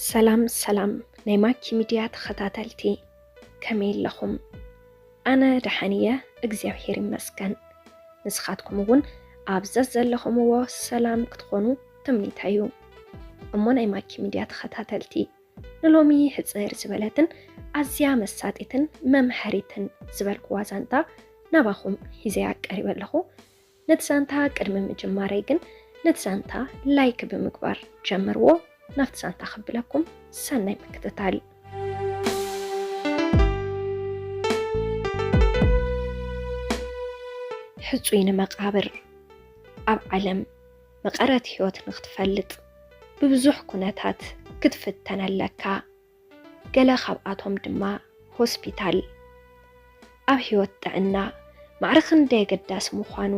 ሰላም ሰላም ናይ ማኪ ሚድያ ተኸታተልቲ፣ ከመይ ኣለኹም? ኣነ ደሓን እየ፣ እግዚኣብሔር ይመስገን። ንስኻትኩም እውን ኣብ ዘዘለኹምዎ ሰላም ክትኾኑ ትምኒተይ እዩ። እሞ ናይ ማኪ ሚድያ ተኸታተልቲ፣ ንሎሚ ሕጽር ዝበለትን ኣዝያ መሳጢትን መምሃሪትን ዝበልክዋ ዛንታ ናባኹም ሒዘያ ቀሪበ ኣለኹ። ነቲ ዛንታ ቅድሚ ምጅማረይ ግን ነቲ ዛንታ ላይክ ብምግባር ጀምርዎ። ናብቲ ዛንታ ከብለኩም ሰናይ ምክትታል። ሕጹይ ንመቃብር። ኣብ ዓለም መቐረት ህይወት ንክትፈልጥ ብብዙሕ ኩነታት ክትፍተን ኣለካ። ገለ ካብኣቶም ድማ ሆስፒታል። ኣብ ህይወት ጥዕና ማዕረ ክንደይ ኣገዳሲ ምዃኑ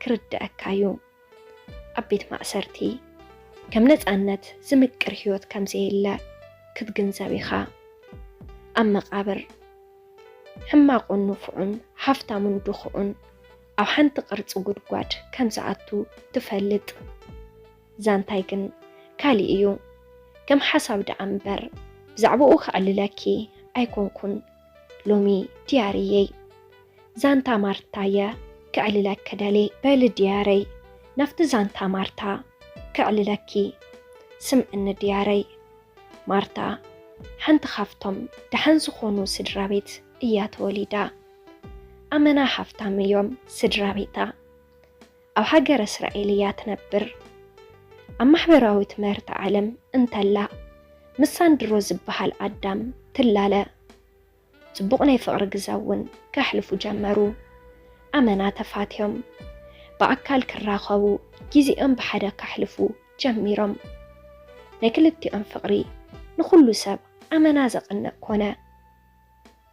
ክርድኣካ እዩ። ኣብ ቤት ማእሰርቲ ከም ነጻነት ዝምቅር ህይወት ከም ዘየለ ክትግንዘብ ኢኻ። ኣብ መቃብር ሕማቑን ንፉዑን፣ ሃፍታሙን ድኹዑን ኣብ ሓንቲ ቅርጺ ጉድጓድ ከም ዝኣቱ ትፈልጥ። ዛንታይ ግን ካሊእ እዩ። ከም ሓሳብ ደኣ እምበር ብዛዕባኡ ከዕልለኪ ኣይኮንኩን ሎሚ ድያርየይ። ዛንታ ማርታየ ከዕልለኪ ደልየ። በሊ ድያረይ፣ ናብቲ ዛንታ ማርታ ከዕልለኪ። ስምዕኒ ድያረይ። ማርታ ሓንቲ ካብቶም ደሓን ዝኾኑ ስድራ ቤት እያ ተወሊዳ። ኣመና ሃፍታም እዮም ስድራ ቤታ። ኣብ ሃገረ እስራኤል እያ ትነብር። ኣብ ማሕበራዊ ትምህርቲ ዓለም እንተላ፣ ምስ ሳንድሮ ዝበሃል ኣዳም ትላለ። ጽቡቕ ናይ ፍቕሪ ግዘ እውን ከሕልፉ ጀመሩ። ኣመና ተፋትዮም ብኣካል ክራኸቡ ግዜኦም ብሓደ ከሕልፉ ጀሚሮም። ናይ ክልቲኦም ፍቕሪ ንኹሉ ሰብ ኣመና ዘቕንእ ኮነ።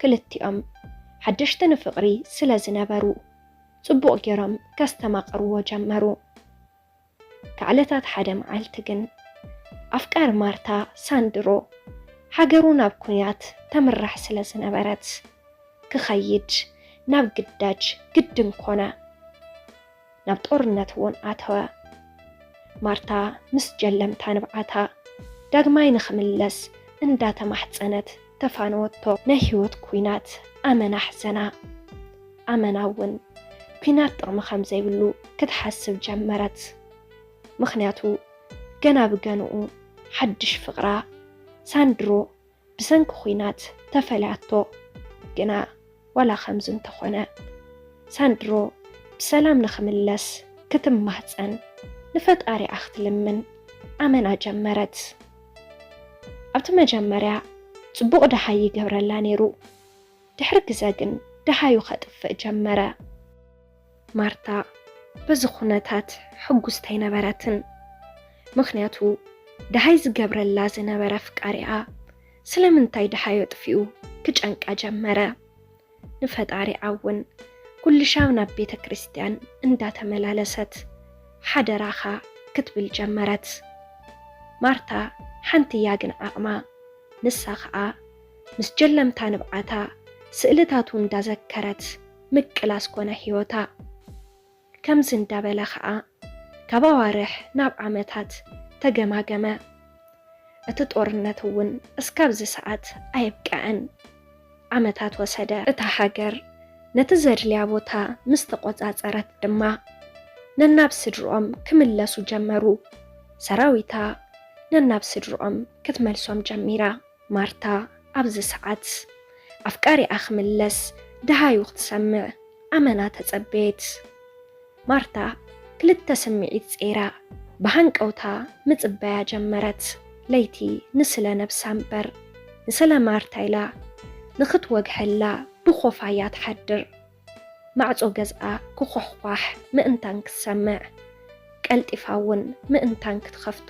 ክልቲኦም ሓደሽቲ ንፍቕሪ ስለ ዝነበሩ፣ ጽቡቕ ገይሮም ከስተማቕርዎ ጀመሩ። ካብ ዕለታት ሓደ መዓልቲ ግን፣ ኣፍቃሪ ማርታ ሳንድሮ፣ ሃገሩ ናብ ኲናት ተምርሕ ስለ ዝነበረት፣ ክኸይድ ናብ ግዳጅ ግድን ኮነ። ናብ ጦርነት እውን ኣተወ። ማርታ ምስ ጀለምታ ንብዓታ ዳግማይ ንኽምለስ እንዳተማሕጸነት ተፋነወቶ። ናይ ህይወት ኲናት ኣመና ኣሕዘና። ኣመና እውን ኲናት ጥቕሚ ከም ዘይብሉ ክትሓስብ ጀመረት። ምኽንያቱ ገና ብገንኡ ሓድሽ ፍቕራ ሳንድሮ ብሰንኪ ኲናት ተፈልያቶ። ግና ዋላ ከምዚ እንተኾነ፣ ሳንድሮ ብሰላም ንኽምለስ ክትማህጸን ንፈጣሪኣ ክትልምን ኣመና ጀመረት። ኣብቲ መጀመርያ ጽቡቕ ደሃይ ይገብረላ ነይሩ። ድሕሪ ግዘ ግን ደሃዩ ከጥፍእ ጀመረ። ማርታ በዚ ኩነታት ሕጉስቲ ኣይነበረትን። ምኽንያቱ ደሃይ ዝገብረላ ዝነበረ ኣፍቃሪኣ ስለምንታይ ደሃዩ ኣጥፊኡ ክጨንቃ ጀመረ። ንፈጣሪኣ እውን ኩሉ ሻብ ናብ ቤተ ክርስቲያን እንዳተመላለሰት ሓደራኻ ክትብል ጀመረት። ማርታ ሓንቲ እያ ግን ዓቕማ። ንሳ ኸኣ ምስ ጀለምታ ንብዓታ ስእልታቱ እንዳዘከረት ምቅላስ ኮነ ህይወታ። ከምዚ እንዳበለ ኸኣ ካብ ኣዋርሕ ናብ ዓመታት ተገማገመ። እቲ ጦርነት እውን እስካብዚ ሰዓት ኣየብቅዐን። ዓመታት ወሰደ። እታ ሃገር ነቲ ዘድልያ ቦታ ምስ ተቖጻጸረት ድማ፣ ነናብ ስድርኦም ክምለሱ ጀመሩ። ሰራዊታ ነናብ ስድርኦም ክትመልሶም ጀሚራ። ማርታ ኣብዚ ሰዓት ኣፍቃሪኣ ክምለስ ደሃዩ ክትሰምዕ ኣመና ተጸበየት። ማርታ ክልተ ስምዒት ጸይራ ብሃንቀውታ ምጽበያ ጀመረት። ለይቲ ንስለ ነብሳ እምበር፣ ንስለ ማርታ ኢላ ንኽትወግሐላ ብኾፋያ ትሓድር። ማዕጾ ገዝኣ ክኾሕኳሕ ምእንታን ክትሰምዕ፣ ቀልጢፋ እውን ምእንታን ክትኸፍቶ፣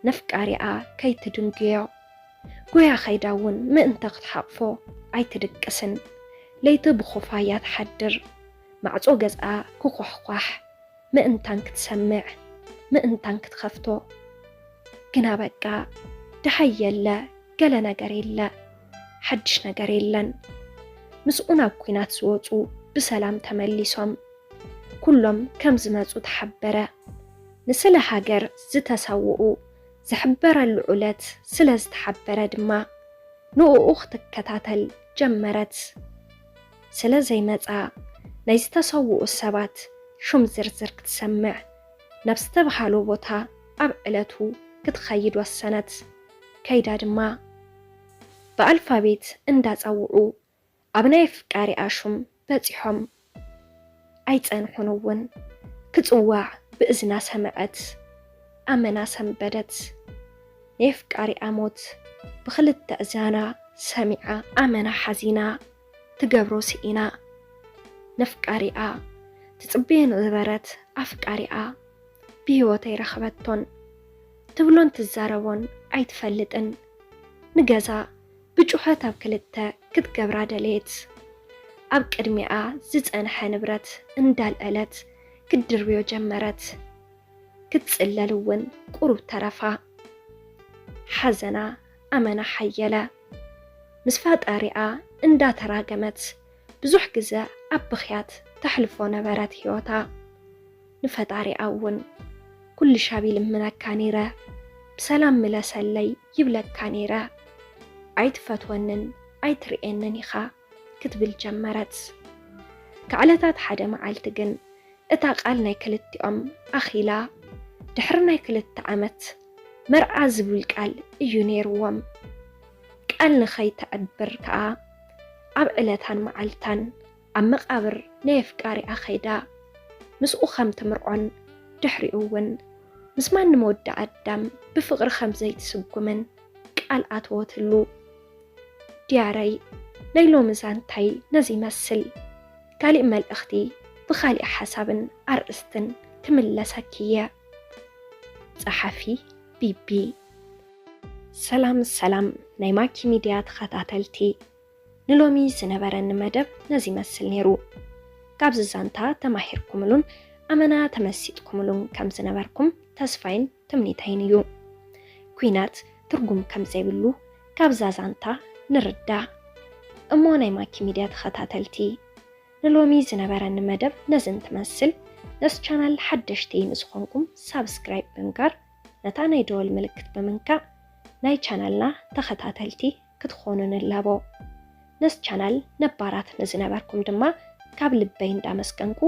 ነፍቃሪኣ ከይትድንግዮ፣ ጎያ ከይዳ እውን ምእንተ ክትሓቕፎ ኣይትድቅስን። ለይቲ ብኾፋያ ትሓድር። ማዕጾ ገዝኣ ክኾሕኳሕ ምእንታን ክትሰምዕ፣ ምእንታን ክትኸፍቶ። ግና በቃ ደሃይ የለ፣ ገለ ነገር የለ፣ ሓድሽ ነገር የለን። ምስኡ ናብ ኲናት ዝወጹ ብሰላም ተመሊሶም። ኩሎም ከም ዝመጹ ተሓበረ። ንስለ ሃገር ዝተሰውኡ ዝሕበረሉ ዕለት ስለ ዝተሓበረ ድማ ንእኡ ክትከታተል ጀመረት። ስለ ዘይመጻ ናይ ዝተሰውኡ ሰባት ሹም ዝርዝር ክትሰምዕ ናብ ዝተባሃሎ ቦታ ኣብ ዕለቱ ክትኸይድ ወሰነት። ከይዳ ድማ ብኣልፋቤት እንዳጸውዑ ኣብ ናይ ኣፍቃሪኣ ሹም በጺሖም። ኣይጸንሑን እውን። ክጽዋዕ ብእዝና ሰምዐት። ኣመና ሰንበደት። ናይ ኣፍቃሪኣ ሞት ብኽልተ እዝና ሰሚዓ ኣመና ሓዚና። ትገብሮ ስኢና። ነፍቃሪኣ ትጽበዮ ንዝበረት ኣፍቃሪኣ ብህይወት ኣይረኸበቶን። ትብሎን ትዛረቦን ኣይትፈልጥን። ንገዛ ብጩኸት ኣብ ክልተ ክትገብራ ደለየት። ኣብ ቅድሚኣ ዝጸንሐ ንብረት እንዳልዐለት ክትድርብዮ ጀመረት። ክትጽለል እውን ቁሩብ ተረፋ። ሓዘና ኣመና ሓየለ። ምስ ፈጣሪኣ እንዳተራገመት ብዙሕ ግዘ ኣብ ብኽያት ተሕልፎ ነበረት ህይወታ። ንፈጣሪኣ እውን ኩሉ ሻብ ይልምነካ ነይረ፣ ብሰላም ምለሰለይ ይብለካ ነይረ፣ ኣይትፈትወንን ኣይትርእየንን ኢኻ ክትብል ጀመረት። ካብ ዕለታት ሓደ መዓልቲ ግን እታ ቃል ናይ ክልቲኦም ኣኺላ። ድሕሪ ናይ ክልተ ዓመት መርዓ ዝብል ቃል እዩ ነይርዎም። ቃል ንኸይተዕብር ከኣ ኣብ ዕለታን መዓልታን ኣብ መቓብር ናይ ኣፍቃሪኣ ኸይዳ ምስኡ ከም ትምርዖን ድሕሪኡ እውን ምስ ማንም ወዲ ኣዳም ብፍቕሪ ከም ዘይትስጉምን ቃል ኣተወትሉ። ዲያረይ፣ ናይ ሎሚ ዛንታይ ነዚ ይመስል። ካሊእ መልእኽቲ ብኻሊእ ሓሳብን ኣርእስትን ክምለሰኪ እየ። ጸሓፊ ቢቢ። ሰላም ሰላም ናይ ማኪ ሚድያ ተኸታተልቲ፣ ንሎሚ ዝነበረኒ መደብ ነዚ ይመስል ነይሩ። ካብዚ ዛንታ ተማሂርኩምሉን ኣመና ተመሲጥኩምሉን ከም ዝነበርኩም ተስፋይን ትምኒተይን እዩ። ኲናት ትርጉም ከም ዘይብሉ ካብዛ ዛንታ ንርዳእ። እሞ ናይ ማኪ ሚድያ ተኸታተልቲ፣ ንሎሚ ዝነበረኒ መደብ ነዚ እንትመስል። ነዚ ቻናል ሓደሽቲ ንዝኾንኩም ሳብስክራይብ ብምግባር ነታ ናይ ደወል ምልክት ብምንካእ ናይ ቻናልና ተኸታተልቲ ክትኾኑ ንላቦ። ነዚ ቻናል ነባራት ንዝነበርኩም ድማ ካብ ልበይ እንዳመስገንኩ፣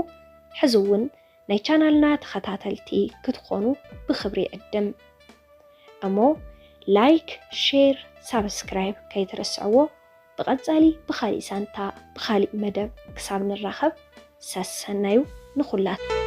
ሕዚ እውን ናይ ቻናልና ተኸታተልቲ ክትኾኑ ብኽብሪ ይዕድም። እሞ ላይክ፣ ሼር፣ ሳብስክራይብ ከይትርስዕዎ። ብቐጻሊ ብኻሊእ ዛንታ ብኻሊእ መደብ ክሳብ ንራኸብ ሰሰናዩ ንኹላትና።